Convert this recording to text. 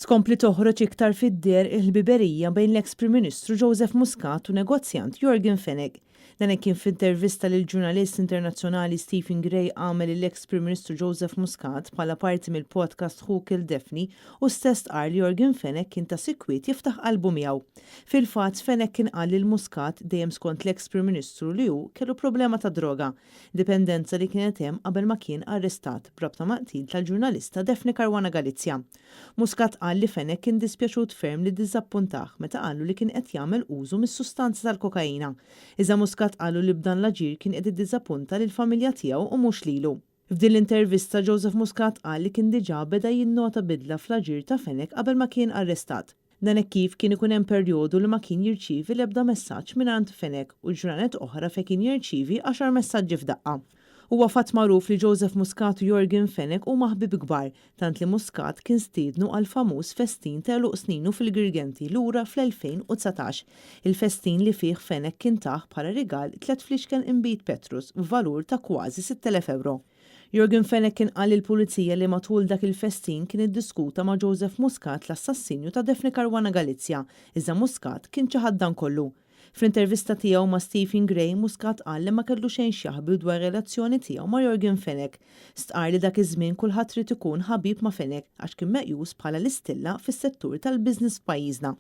Tkompli toħroġ iktar fid-deher il-ħbiberija bejn l-eks Prim Ministru Joseph Muscat u negozjant Yorgen Fenech. Dan hekk kien f'intervista li l-ġurnalist internazzjonali Stephen Gray għamel lill-eks Prim Ministru Joseph Muscat bħala parti mill-podcast Who Killed Daphne hu stess stqarr li Yorgen Fenech kien ta' sikwit jiftaħ qalbu miegħu. Fil-fatt, Fenech kien qal lil Muscat, dejjem skont l-eks Prim Ministru li hu kellu problema ta' droga, dipendenza li kienet hemm qabel ma kien arrestat b'rabta mal-qtil tal-ġurnalista Daphne Caruana Galizia. Muscat qal li Fenech kien dispjaċut ferm li ddiżappuntah meta qallu li kien qed jagħmel użu mis-sustanza tal-kokaina. Iżda Muscat qallu li b'dan l-aġir kien qed iddiżapunta lill-familja tiegħu u mhux lilu. F'din l-intervista Joseph Muscat qal li kien diġà beda jinnota bidla fl-aġir ta' Fenech qabel ma kien arrestat. Dan hekk kif kien ikun hemm perjodu li ma kien jirċievi l-ebda messaġġ mingħand Fenech u ġranet oħra fejn kien jirċievi għaxar messaġġi f'daqqa. Huwa fatt magħruf li Joseph Muscat u Yorgen Fenech huma ħbieb kbar, tant li Muscat kien stiednu għall-famuż festin ta' għeluq sninu fil-Girgenti lura fl-2019, il-festin li fih Fenech kien tah bħala rigal tlett fliexken inbid Petrus b'valur ta' kważi 6,000 ewro. Yorgen Fenech kien qal lill-Pulizija li matul dak il-festin kien iddiskuta ma' Joseph Muscat l-assassinju ta' Daphne Caruana Galizia, iżda Muscat kien ċaħad dan kollu. Fl-intervista tiegħu ma' Stephen Gray, Muscat qal li ma kellu xejn x'jaħbi dwar ir-relazzjoni tiegħu ma' Yorgen Fenech. Stqarr li dak iż-żmien kulħadd ried ikun ħabib ma' Fenech għax kien meqjus bħala l-istilla fis-settur tal-business f'pajjiżna.